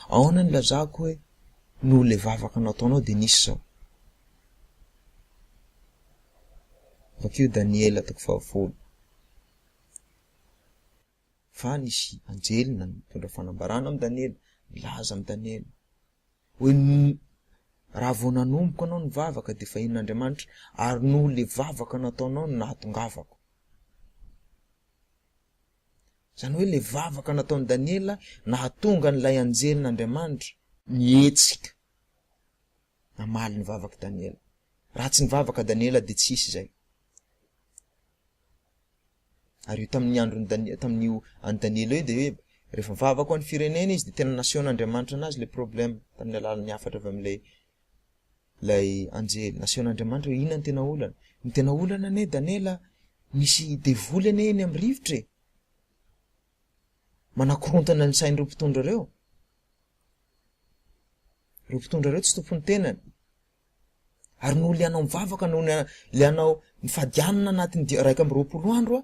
Ahoana no ilazako hoe noho ilay vavaka nataonao dia nisy izao? Vakio Daniela toko fahafolo. Fa nisy anjely nitondra fanambarana amin'i Daniela, nilaza amin'i Daniela hoe raha vao nanomboka anao nivavaka dia efa henon'Andriamanitra ary noho ilay vavaka nataonao no nahatongavako. Izany hoe ilay vavaka nataon'i Daniela nahatonga an'ilay anjelin'Andriamanitra nihetsika namaly ny vavak'i Daniela. Raha tsy nivavaka Daniela dia tsy hisy izay. Ary io tamin'ny andron'i Daniela, tamin'io an'i Daniela io dia hoe rehefa mivavaka ho an'ny firenena izy dia tena nasehon'Andriamanitra anazy ilay problème tamin'ny alalan'ny hafatra avy amin'ilay ilay anjely. Nasehon'Andriamanitra hoe inona ny tena olana. Ny tena olana anie Daniela, misy devoly anie eny amin'ny rivotra e. Manakorontana ny sain'ireo mpitondra ireo. Ireo mpitondra ireo tsy tompon'ny tenany. Ary noho le anao mivavaka, noho le anao mifady hanina anatin'ny 21 andro a,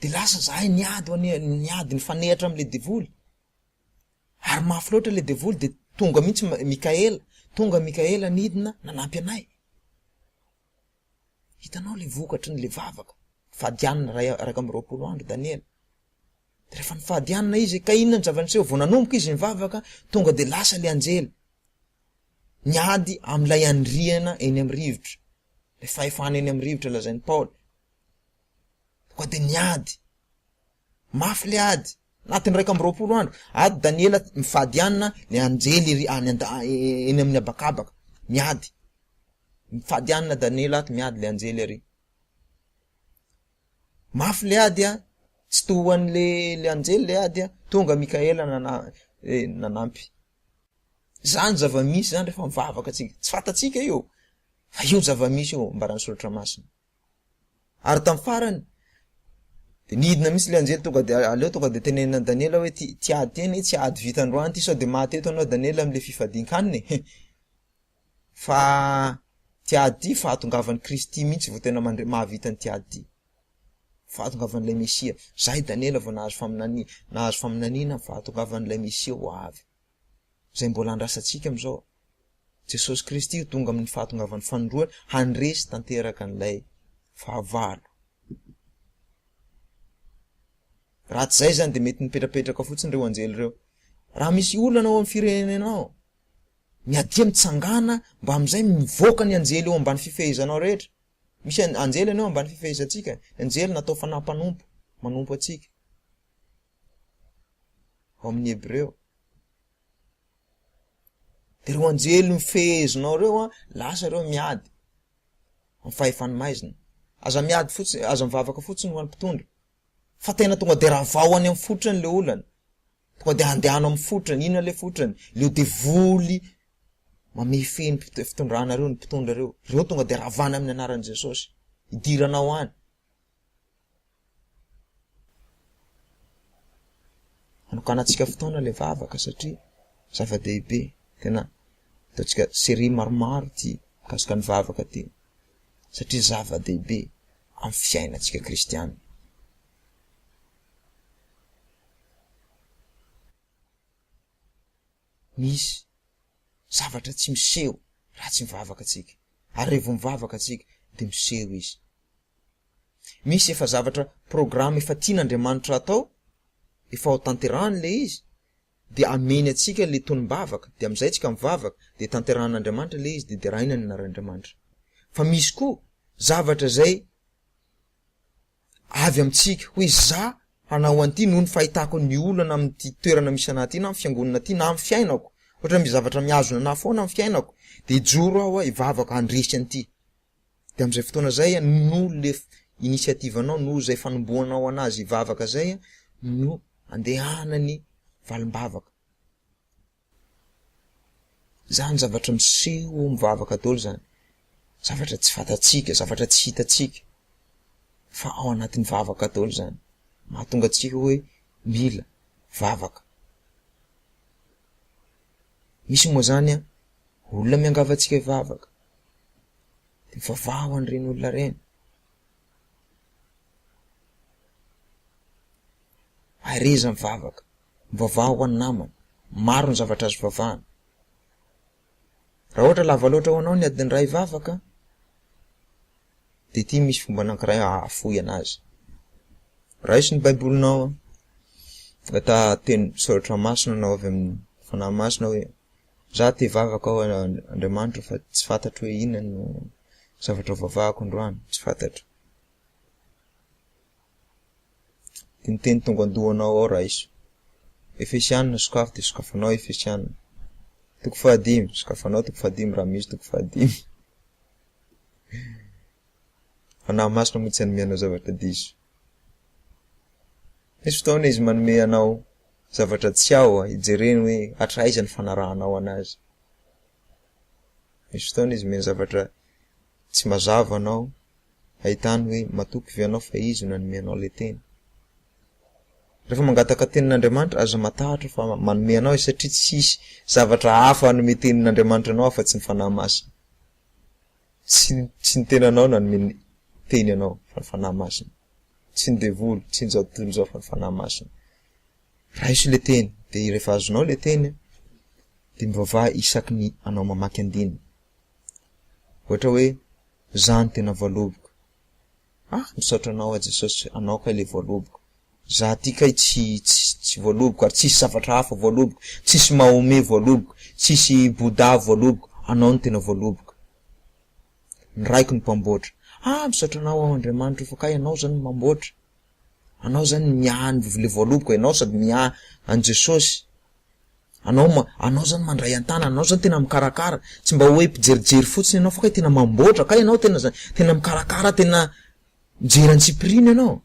de lasa zahay niady ho anie, niady nifanehatra amle devoly. Ary mafy loatra le devoly de tonga mihitsy Mikaela, tonga Mikaela nidina nanampy anay. Hitanao le vokatry ny le vavaka, nifady hanina 21 andro Daniela. De rehefa nifady hanina izy, ka inona ny zava-niseho? Vao nanomboka izy nivavaka, tonga de lasa le anjely. Miady amin'ilay andriana eny amin'ny rivotra, ilay fahefana eny amin'ny rivotra lazain'i Paoly. Koa dia niady. Mafy ilay ady. Anatin'ny 21 andro. Ady Daniela mifady hanina, ny anjely ery any an-da- eny amin'ny habakabaka. Miady. Mifady hanina Daniela ato, miady ilay anjely ery. Mafy ilay ady an, tsy tohan'ilay ilay anjely ilay ady an, tonga Mikaela nana- nanampy. Zany zava-misy zany rehefa mivavaka tsika. Tsy fantatsika io fa io zava-misy io ambaran'ny soratra masina. Ary tamin'ny farany de nidina mihitsy le anjely tonga de aleo tonga de tenenina an'i Daniela hoe ty ty ady ty anie tsy ady vita androany ty sao de maty eto anao Daniela amle fifadian-kanina e. Fa ty ady ty fahatongavan'i Kristy mihitsy vao tena mandre mahavita an'ity ady ty. Fahatongavan'ilay Mesia. Zay Daniela vao nahazo faminania nahazo faminaniana ny fahatongavan'ilay Mesia ho avy. izay mbola andrasantsika amin'izao, Jesosy Kristy ho tonga amin'ny fahatongavan'ny fanindroany handresy tanteraka an'ilay fahavalo. Raha tsy izay izany dia mety nipetrapetraka fotsiny ireo anjely ireo. Raha misy olana ao amin'ny firenenao, miadia mitsangàna mba amin'izay mivoaka ny anjely eo ambany fifehezanao rehetra. Misy anjely anie eo ambany fifehezantsika, ny anjely natao fanahy mpanompo, manompo antsika. ao amin'ny Hebreo. Dia ireo anjely mifehezinao ireo an, lasa ireo miady amin'ny fahefan'ny maizina. Aza miady fotsiny, aza mivavaka fotsiny ho an'ny mpitondra. Fa tena tonga dia ravao any amin'ny fototrany ilay olana. Tonga dia andehano amin'ny fototrany. Inona ilay fototrany? Ileo devoly mamefehy ny fitondrana ireo, ny mpitondra ireo. Ireo tonga dia ravana amin'ny anaran'i Jesosy. Idiranao any. Hanokanantsika fotoana ilay vavaka satria zava-dehibe, tena ataontsika série maromaro ity mikasika ny vavaka ity satria zava-dehibe amin'ny fiainantsika kristiana. Misy zavatra tsy miseho raha tsy mivavaka tsika, ary rehefa mivavaka tsika dia miseho izy. Misy efa zavatra programme efa tian'Andriamanitra atao, efa ho tanterahany le izy, de ameny antsika le tonom-bavaka, de amizay tsika mivavaka, de tanterahan'Andriamanitra le izy, de deraina ny anaran'Andriamanitra. Fa misy koa zavatra zay avy amintsika, hoe za hanao an'ity noho ny fahitako ny olana amin'ity toerana misy anah ty na amin'ny fiangonana ty na amin'ny fiainako, ohatra hoe misy zavatra mihazona anah foana amin'ny fiainako, de hijoro aho hivavaka handresy an'ity. De am'zay fotoana zay noho le initiative-nao, noho zay fanombohanao anazy hivavaka zay no andehanany valim-bavaka. Zany zavatra miseho ao mivavaka daholo zany, zavatra tsy fantatsika, zavatra tsy hitantsika fa ao anatin'ny vavaka daholo zany, mahatonga antsika hoe mila vavaka. Misy moa zany an, olona miangavy antsika hivavaka, de mivavaha ho an'ireny olona ireny. Mahereza mivavaka, mivavaha ho an'ny namana, Maro ny zavatra azo vavahana. Raha ohatra lava loatra ho anao ny adiny iray vavaka dia ity misy fomba anankiray hahafoy anazy. Raiso ny baibolinao, angataha teny soratra masina anao avy amin'ny fanahy masina hoe za te hivavaka aho Andriamanitra fa tsy fantatro hoe inona no zavatra hovavahako androany, tsy fantatro. Dia ny teny tonga an-dohanao ao raiso. Efesianina sokafy dia sokafanao Efesianina. Toko fahadimy, sokafanao toko fahadimy raha misy toko fahadimy. Fanahy Masina moa tsy hanome anao zavatra diso. Misy fotoana izy manome anao zavatra tsy ao, hijereny hoe hatraiza ny fanarahanao anazy. Misy fotoana izy omeny zavatra tsy mazava anao, ahitany hoe matoky ve anao fa izy no nanome anao ilay teny. Rehefa mangataka tenin'Andriamanitra, aza matahotra fa manome anao izy satria tsy hisy zavatra hafa hanome tenin'Andriamanitra anao afa-tsy ny Fanahy Masina. Tsy, tsy ny tenanao no hanome teny anao fa ny Fanahy Masina. Tsy ny devoly, tsy ny izao tontolo izao fa ny Fanahy Masina. Raiso ilay teny, dia rehefa azonao ilay teny, dia mivavaha isaky ny anao mamaky andininy. Ohatra hoe, Za no tena voaloboka. Ah, misaotra anao aho Jesosy, anao kay ilay voaloboka. Za ty kay tsy, tsy, tsy voaloboka ary tsisy zavatra hafa voaloboka, tsisy Mahomet voaloboka, tsisy Bouddha voaloboka, anao no tena voaloboka. Ny raiko no mpamboatra. Ah, misaotra anao aho Andriamanitra fa kay anao zany no mamboatra. Anao zany miahy ny le voaloboka, ianao sady miahy an'i Jesosy. Anao ma, anao zany mandray an-tanana, anao zany tena mikarakara, tsy mba hoe mpijerijery fotsiny ianao fa kay tena mamboatra, kay ianao tena zany, tena mikarakara, tena mijery antsipiriany ianao.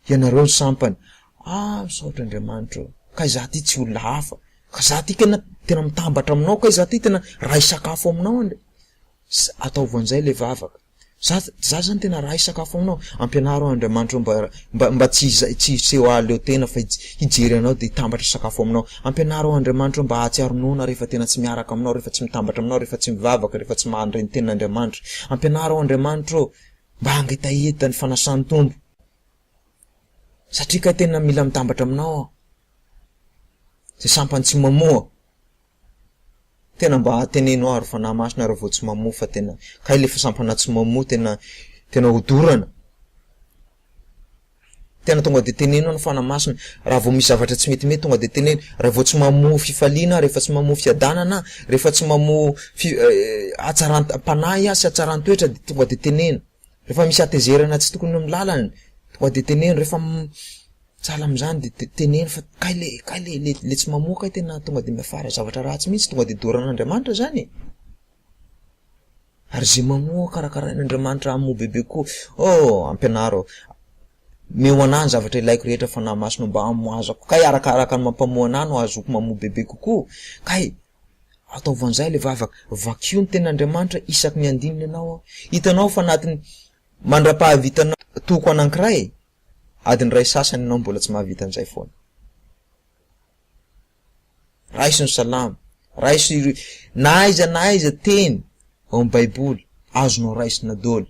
Ianareo ny sampany. Ah, misaotra Andriamanitra ô. Kay za ty tsy olona hafa. Ka za ty kena tena mitambatra aminao, kay za ty tena ray sakafo aminao Andri-. Ataovy an'izay le vavaka. Za za zany tena raha hisakafo aminao, ampianaro aho Andriamanitra mba mba mba tsy tsy hiseho hahaleo tena fa hijery anao dia hitambatra sakafo aminao. Ampianaro aho Andriamanitra mba hahatsiaro noana rehefa tena tsy miaraka aminao, rehefa tsy mitambatra aminao, rehefa tsy mivavaka, rehefa tsy mandre ny tenin'Andriamanitra. Ampianaro aho Andriamanitra ô mba hangetaheta ny fanasan'ny Tompo. Satria kay tena mila mitambatra aminao aho. Izay sampany tsy mamoa. Tena mba teneno aho ry Fanahy Masina raha vao tsy mamoa fa tena kay le sampana tsy mamoa tena tena hodorana. Tena tonga de teneno ny Fanahy Masina raha vao misy zavatra tsy metimety tonga de teneno, raha vao tsy mamoa fifaliana aho, rehefa tsy mamoa fiadanana aho, rehefa tsy mamoa fi- hatsaram-panahy aho sy hatsaran-toetra de tonga de teneno. Rehefa misy hatezerana tsy tokony amin'ny lalany, tonga de teneno, rehefa sahala amin'izany de teneno fa kay le kay le le le tsy mamoa kay tena tonga de miafara zavatra ratsy mihitsy, tonga de doran'Andriamanitra zany e! Ary zay mamoa karakarain'Andriamanitra hamoa bebe kokoa, oh ampianaro aho, omeo anah ny zavatra ilaiko rehetra Fanahy Masina mba hamoazako, kay arakaraka ny mampamoa anah no ahazoako mamoa bebe kokoa, kay Ataovy an'izay ilay vavaka. Vakio ny tenin'Andriamanitra isaky ny andininy ianao an. Hitanao fa anatin'ny mandra-pahavitanao toko anankiray, adiny iray sasany ianao mbola tsy mahavita an'izay foana. Raiso ny salamo, raiso ireo, na aiza na aiza teny ao amin'ny Baiboly, azonao raisina daholo.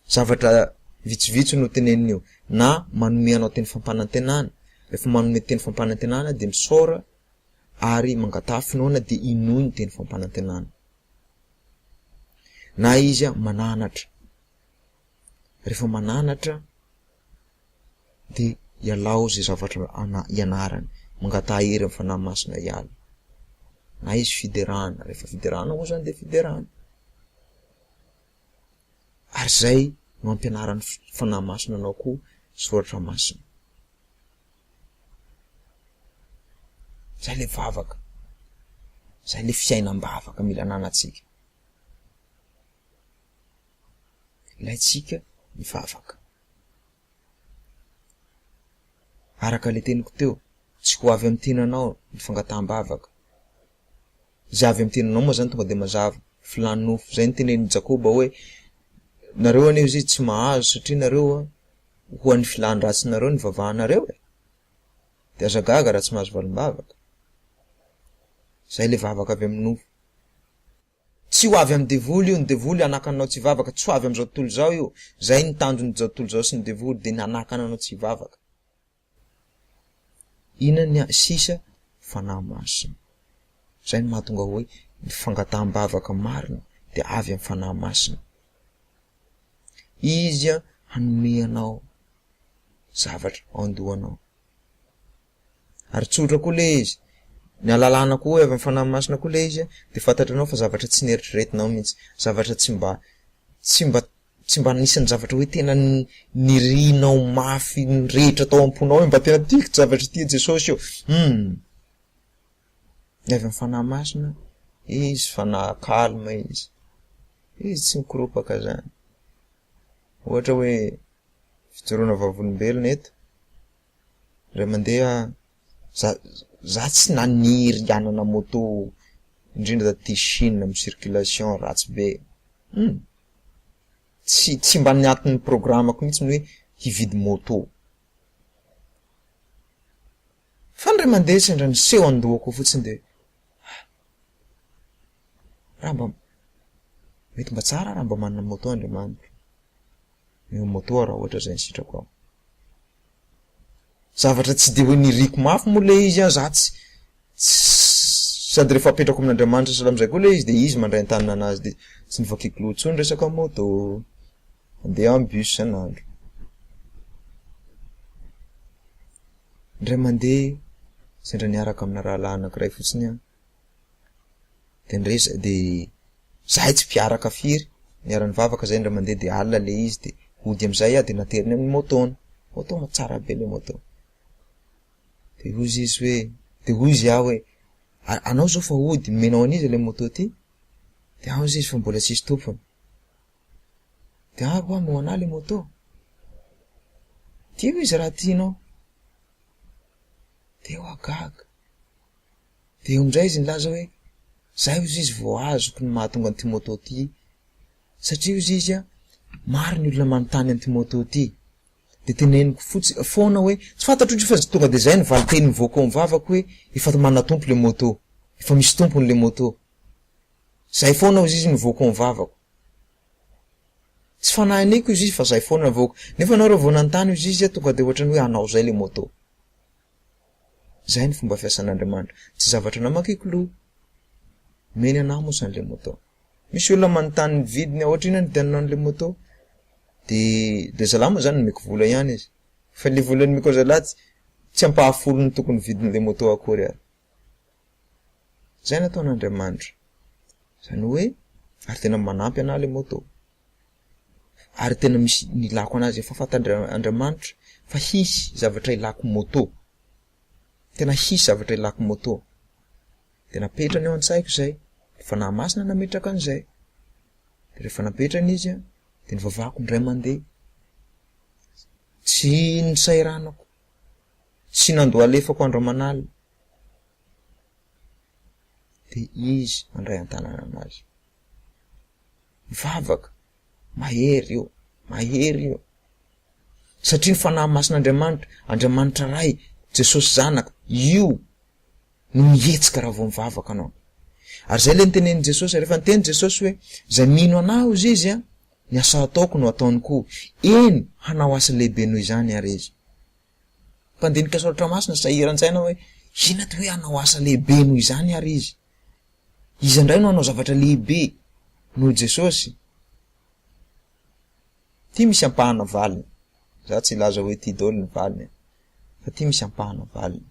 Zavatra vitsivitsy no teneniny eo, na manome anao teny fampanantenana, rehefa manome teny fampanantenana dia misaora, ary mangataha finoana dia inoy ny teny fampanantenana. Na izy mananatra. Rehefa mananatra dia ialao izay zavatra ianarany. Mangataha hery amin'ny Fanahy Masina hiala. Na izy fiderana. Rehefa fiderana moa izany dia fiderana. Ary izay no ampianaran'ny Fanahy Masina anao koa soratra masina. Zay le vavaka, zay le fiainam-bavaka mila ananantsika. Ilaintsika ny vavaka. Araka le teniko teo, tsy ho avy amin'ny tenanao ny fangataham-bavaka. Izay avy amin'ny tenanao moa zany tonga de mazava, filàn'ny nofo. Zay no tenenin'i Jakoba hoe, nareo anie hozy izy tsy mahazo satria nareo ho an'ny filàn-dratsinareo ny vavahanareo e! De aza gaga raha tsy mahazo valim-bavaka. Zay le vavaka avy amin'ny nofo. Tsy ho avy amin'ny devoly io, ny devoly hanakana anao tsy hivavaka, tsy ho avy amin'izao tontolo izao io, zay ny tanjon'izao tontolo izao sy ny devoly de ny hanakana anao tsy hivavaka. Inona ny sisa? Fanahy Masina. Izay no mahatonga hoe ny fangataham-bavaka marina dia avy amin'ny Fanahy Masina. Izy hanome anao zavatra ao an-dohanao. Ary tsotra koa le izy, ny alalana koa avy amin'ny Fanahy Masina koa le izy dia fantatranao fa zavatra tsy neritreretinao mihitsy, zavatra tsy mba tsy mba tsy mba anisan'ny zavatra hoe tena nirinao mafy nirehitra tao am-ponao hoe mba tena tiako ity zavatra ity Jesosy ô! Hum! Ny avy amin'ny Fanahy Masina, izy fanahy calme izy, izy tsy mikoropaka zany. Ohatra hoe fijoroana vavolombelona eto, Indray mandeha za za tsy naniry hanana moto indrindra taty Chine amin'ny circulation ratsy be, hum! Tsy tsy mba anatin'ny programme-ko mihitsy ny hoe hividy moto. Fa indray mandeha sendra niseho an-dohako fotsiny de ah! Raha mba mety mba tsara raha mba manana moto Andriamanitra. Omeo moto aho raha ohatra izay ny sitrako ao. Zavatra tsy de hoe niriko mafy moa le izy an, za tsy sady rehefa apetrako amin'Andriamanitra sahala amin'izay koa le izy de izy mandray an-tanana anazy de tsy novakiako loha intsony resaka moto, mandeha en bus isan'andro. Indray mandeha sendra niaraka amina rahalahy anankiray fotsiny aho, de niresa- de zahay tsy mpiaraka firy, niara-nivavaka zahay indray mandeha de alina le izy de hody amizay aho de nateriny amin'ny moto-ny, moto moa tsara be le moto, de hozy izy hoe, de hozy aho hoe anao zao fa hody nomenao an'iza le moto ty? De ao izy fa mbola tsisy tompony, de ary hoa omeo anah le moto, tiako izy raha tianao, de hoa gaga. Dia eo indray izy nilaza hoe, Zay hozy izy vao azoko ny mahatonga an'ity moto ity, satria hozy izy an, maro ny olona manontany an'ity moto ity, dia teneniko fotsy foana hoe, tsy fantatro ohatry fa tonga dia zay ny valinteny mivoaka ao amin'ny vavako hoe, efa manatompo le moto, efa misy tompony le moto. Zay foana hozy izy nivoaka ao amin'ny vavako. Tsy fanahiniko hozy izy fa zay foana nivoaka. Nefa anao raha vao nanontany hozy izy an, tonga dia ohatran'ny hoe anao zay le moto. Zay ny fomba fiasan'Andriamanitra. Tsy zavatra namakiako loha. Omeny anah moa zany le moto. Misy olona manontany ny vidiny ohatr'inona ny vidiananao an'le moto. De le zalahy moa zany nomeko vola ihany izy. Fa le vola nomeko zalahy tsy tsy ampahafolon'ny tokony vidin'le moto akory ary. Zay nataon'Andriamanitra. Zany hoe ary tena manampy anah le moto. Ary tena misy ny ilako anazy efa fantatr'Andriamanitra fa hisy zavatra ilako moto, tena hisy zavatra ilako moto, de napetrany ao an-tsaiko zay, ny Fanahy Masina nametraka an'izay, de rehefa napetrany izy an, de nivavahako indray mandeha, tsy nisahiranako, tsy nandohalefako andro aman'alina, de izy nandray an-tanana anazy. Mivavaka, mahery io, mahery io. Satria ny Fanahy Masin'Andriamanitra, Andriamanitra Ray, Jesosy Zanaka, io no mihetsika raha vao mivavaka anao. Ary zay le nitenenin'i Jesosy, rehefa niteny Jesosy hoe, zay mino anah hozy izy an, ny asa ataoko no ataony koa, eny, hanao asa lehibe noho izany ary izy. Mpandinika soratra masina sahiran-tsaina hoe, inona ty hoe hanao asa lehibe noho izany ary izy? Iza indray no hanao zavatra lehibe noho Jesosy? Ty misy ampahana valiny. Za tsy hilaza hoe ty daholo ny valiny fa ty misy ampahana valiny.